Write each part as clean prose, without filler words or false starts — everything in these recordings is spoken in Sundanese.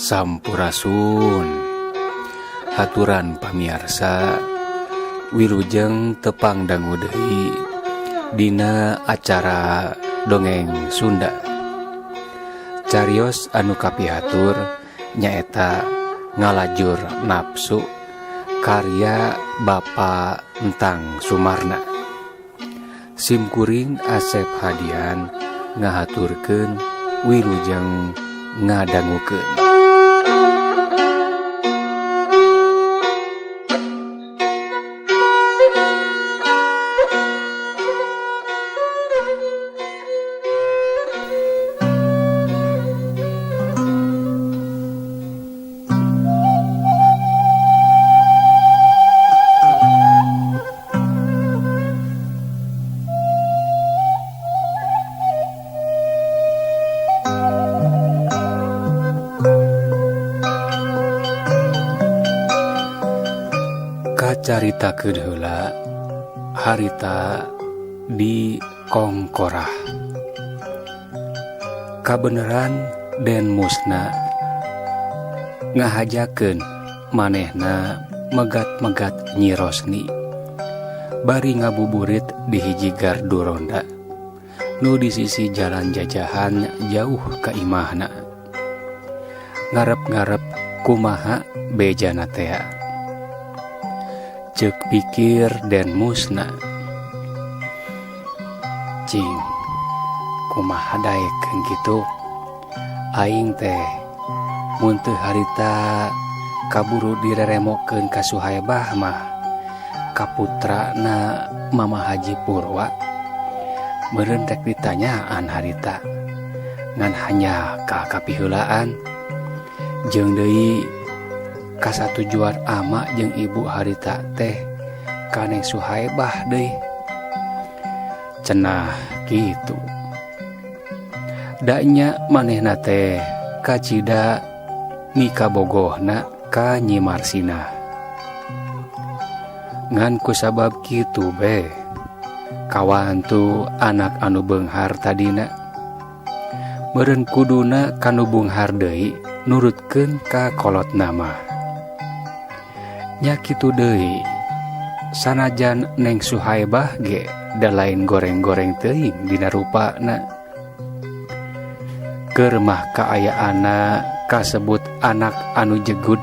Sampurasun. Haturan pamiarsa Wilujeng tepang dangu deui dina acara dongeng Sunda. Carios anu kapihatur nyaeta ngalajur nafsu karya Bapak Entang Sumarna. Simkuring Asep Hadian ngahaturkeun wilujeng ngadangukeun. Kacaritakeun heula harita di Kongkorah. Kabeneran Den Musna ngahajakeun manehna megat-megat Nyi Rosni bari ngabuburit di hiji gardu ronda nu di sisi jalan jajahan jauh ka imahna. Ngarep-ngarep kumaha bejana tea. Ceuk pikir Den Musna. Cing, kumaha daekeun kitu? Aing teh mun teu harita kaburu direremokeun ka Suhaibah mah kaputrana Mama Haji Purwa. Meureun rek ditanyaan harita ngan hanya ka kapiheulaan jeung deui kasatujuan ama jeung ibu harita teh ka Neng Suhaibah deui. Cenah kitu. Da nya manehna teh kacida mikabogohna ka Nyi Marsinah. Ngan kusabab kitu be kawantu anak anu beunghar tadina. Meureun kuduna kanu beunghar deui nurutkeun ka kolotna mah. Nya kitu deui sanajan Neng Suhaibah ge da lain goreng-goreng teuing dina rupana. Keur mah kaayaanna kasebut anak anu jegud,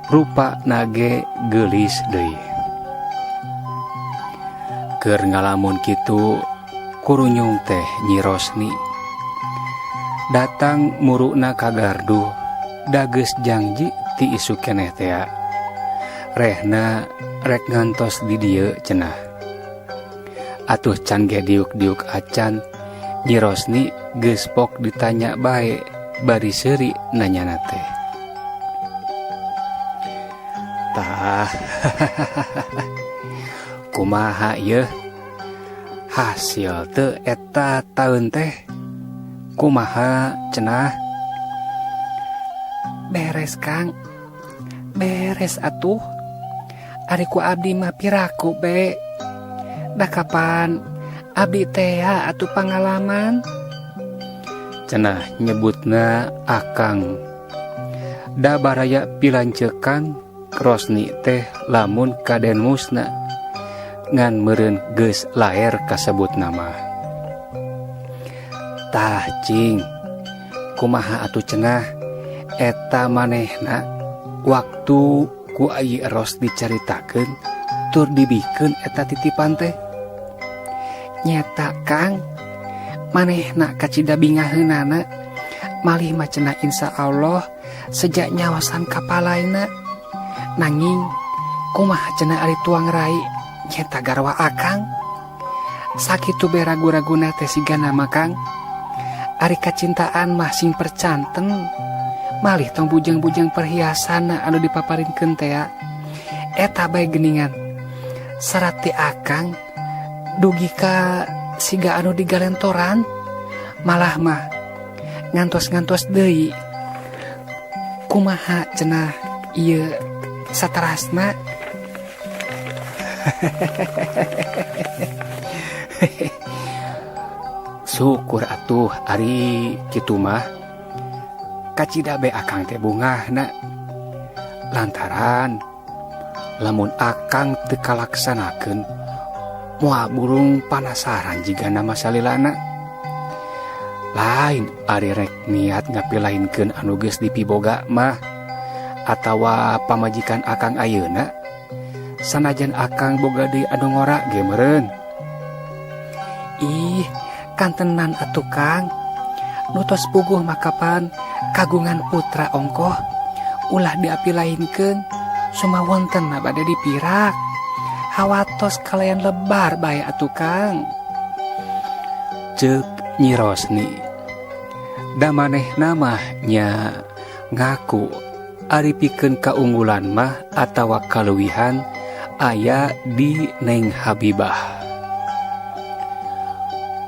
rupana ge geulis deui. Keur ngalamun kitu kurunyung teh Nyi Rosni. Datang murukna ka gardu, da geus jangji ti isuk keneh tea. Rehna rek ngantos di dieu cenah. Atuh can ge diuk-diuk acan, Nyi Rosni geus pok ditanya bae bari seuri nanyana teh. Tah, kumaha yeuh? Hasil teu eta taun teh? Kumaha cenah? Beres Kang, beres atuh. Ari ku abdi mah piraku be. Da kapan abdi tea atuh pangalaman? Cenah nyebutna akang. Da baraya pilancekan Rosni teh lamun ka Den Musna ngan meureun geus laer kasebut nama. Tah cing, kumaha atuh cenah eta manehna waktu ku Ayi Ros dicaritakeun tur dibikeun eta titipan teh. Nyeta Kang, manehna kacida bingaheunana malih mah cenah insya Allah sejak nyawasan kapalaina. Nanging kumaha cenah ari tuang rai nyeta garwa akang. Sakitu be ragu-raguna teh sigana mah Kang. Ari kacintaan mah sing percanten. Malih tong bujang-bujang perhiasana anu dipaparinkeun tea. Eta bae geuningan. Serat ti akang dugi ka siga anu digalentoran. Malah mah ngantos-ngantos deui. Kumaha cenah ieu saterasna? Syukur atuh ari kitu mah. Kacida be akang teh bungahna lantaran lamun akang teu kalaksanakeun moal burung panasaran jigana mah salilana. Lain ari rek niat ngapilainkeun anu geus dipiboga mah atawa pamajikan akang ayeuna sanajan akang boga deui anu ngora ge meureun. Ih, kantenan atuh Kang. Nu tos puguh mah kapan kagungan putra ongkoh ulah diapilainkeun sumawontenna bade dipirak. Hawatos kalayan lebar bae atuh Kang. Ceuk Nyi Rosni. Da manehna mah nya ngaku ari pikeun kaunggulan mah atawa kaleuwihan aya di Neng Habibah.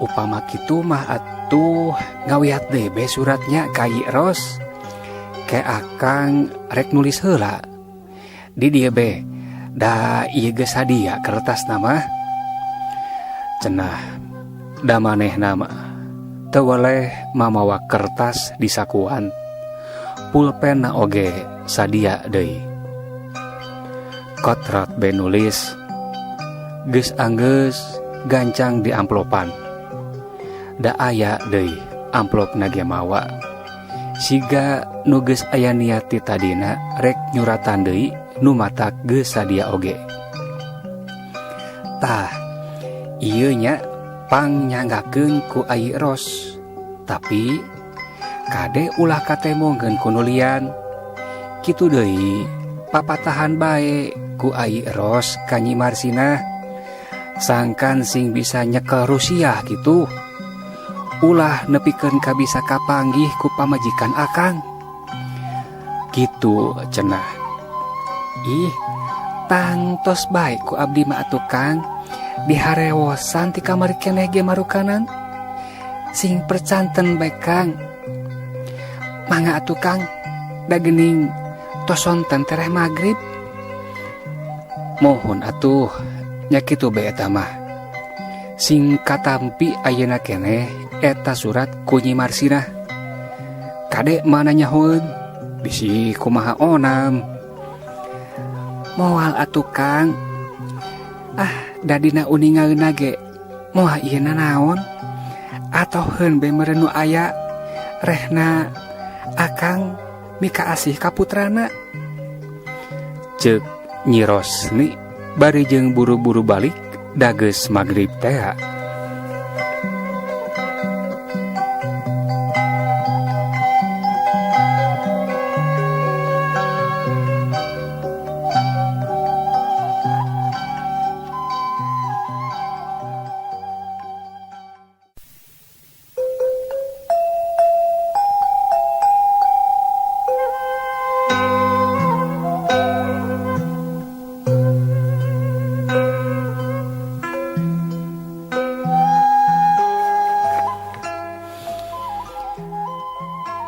Upama kitu mah atuh ngawiat deui be suratnya ka Yi Ros. Ke akang rek nulis heula. Di dieu be da ieu geus sadia kertasna mah. Cenah da manehna mah teu weleh mamawa kertas di sakuan. Pulpenna oge sadia deui. Kotrot be nulis geus anggeus gancang di amplopan. Da aya deui amplopna ge mawa. Siga nu geus aya niat ti tadina rek nyuratan deui nu matak geus sadia oge. Tah, ieu nya pangnyangakeun ku Ayi Ros. Tapi kade ulah katemongkeun ku nu lian. Kitu deui papatahan bae ku Ayi Ros ka Nyi Marsinah. Sangkan sing bisa nyekel Rusiah kitu. Ulah nepikeun ka bisa kapanggih ku pamajikan akang. Kitu cenah. Ih, tangtos bae ku abdi mah atuh Kang. Diharewosan ti kamari keneh ge marukanan. Sing percanten bae Kang. Mangga atuh Kang, da geuning tos sonten tereh magrib. Mohon atuh nya kitu bae eta mah. Sing katampi ayeuna keneh eta surat ku Nyi Marsinah. Kade mana nyahoeun bisi kumaha onam. Moal atuh Kang. Ah, dadina uningaeuna ge moal ieu nanaon. Atoheun be meureun nu aya rehna akang mika asih ka putrana. Ceuk Nyi Rosni bari jeung buru-buru balik dageus magrib tea.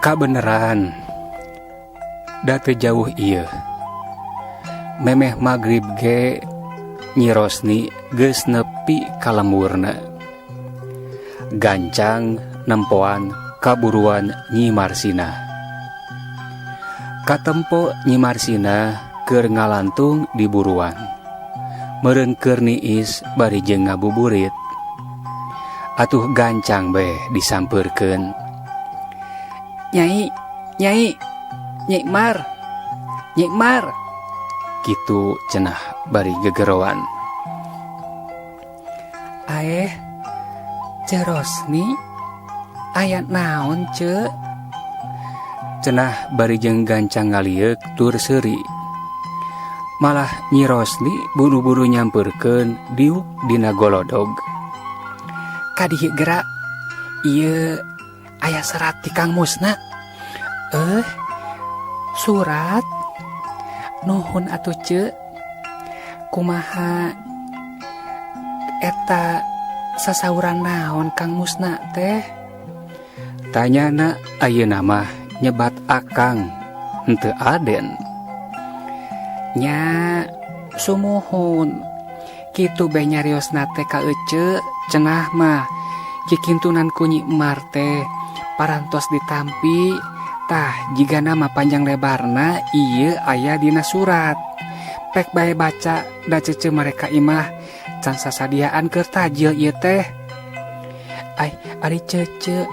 Kabeneran da teu jauh ieu. Memeh magrib ge Nyi Rosni geus nepi ka lemburna. Gancang nempoan kaburuan Nyi Marsinah. Katempo Nyi Marsinah keur ngalantung di buruan. Meureun keur niis bari jeung ngabuburit. Atuh gancang be disampeurkeun. Nyai, nyai, Nyi Mar, Nyi Mar. Kitu cenah bari gegeroan. Aeh, Ceu Rosni, aya naon ceu? Cenah bari jeung gancang ngalieuk tur seuri. Malah Nyi Rosni buru-buru nyampeurkeun diuk dina golodog. Kadieu geura, ieu aya serat ti Kang Musna. Surat? Nuhun atuh ceu. Kumaha eta sasauran naon Kang Musna teh? Tanyana ayeuna mah nyebat akang henteu Aden. Nya sumuhun. Kitu be nyariosna teh ka ece cenah mah kikintunan ku Nyi Mar teh parantos ditampi Tah jiga nama panjang lebarna ieu aya dina surat. Pek bae baca da cece mereka imah can sasadiaan keur tajil ieu teh. Ai ari cece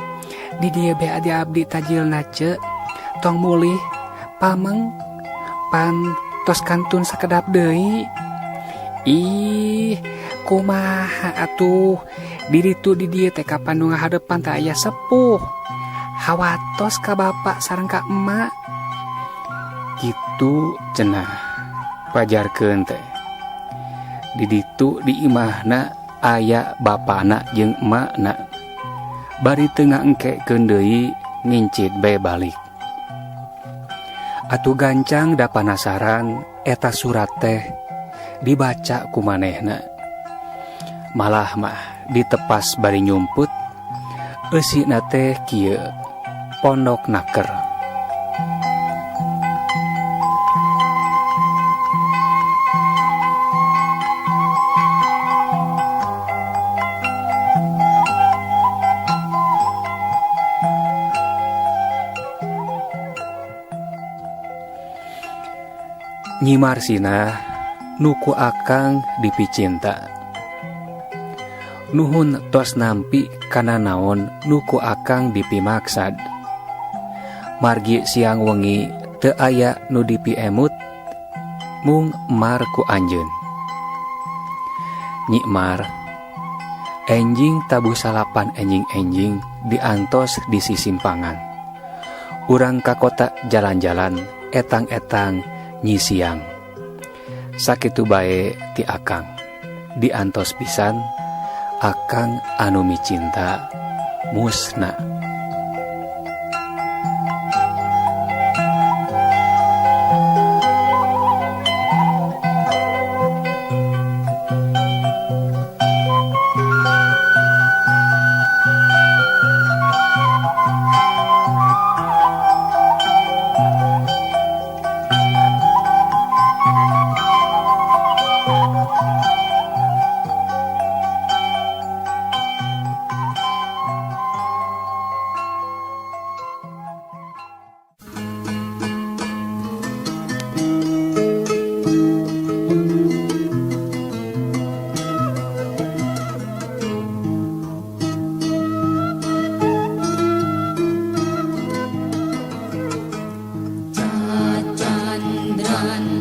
di dieu be adi abdi tajilna ce tong mulih pameng pan tos kantun sakedap deui. Ih kumaha atuh di ditu di dieu teh kapan nu ngahadepan teh aya sepuh. Hawatos ka bapak sareng ka emak. Kitu cenah pajarkeun teh. Di ditu di imahna aya bapana jeung emakna. Bari teu ngaengkekeun deui ngincit bae balik. Atuh gancang da panasaran eta surat teh dibaca ku manehna. Malah mah ditepas bari nyumput eusina teh kieu pondok naker. Nyi Marsinah nu ku akang dipicinta. Nuhun tos nampi kana naon nu ku akang dipimaksad. Margi siang wengi teu aya nu dipiemut mung mar ku anjeun. Nyi Mar, enjing tabuh salapan enjing-enjing diantos di sisimpangan. Urang ka kota jalan-jalan etang-etang nyisiang. Sakitu bae ti akang. Diantos pisan akang anu micinta musna.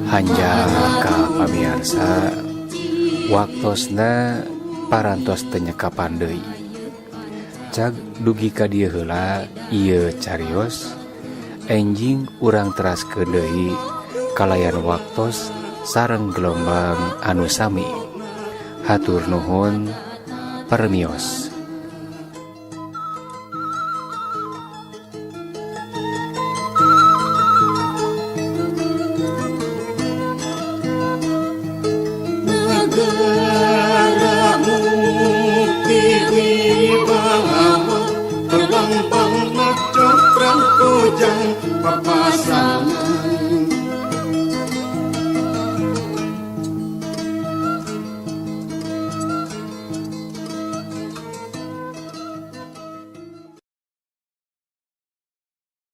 Hanjaka pamiarsa, waktosna parantos teu nyekapan deui. Cag dugi ka dieu heula ieu carios, enjing urang teraskeun deui kalayan waktos sareng gelombang anu sami. Hatur nuhun permios. Negara mukti wibawa, perlambang macam kojang papasan.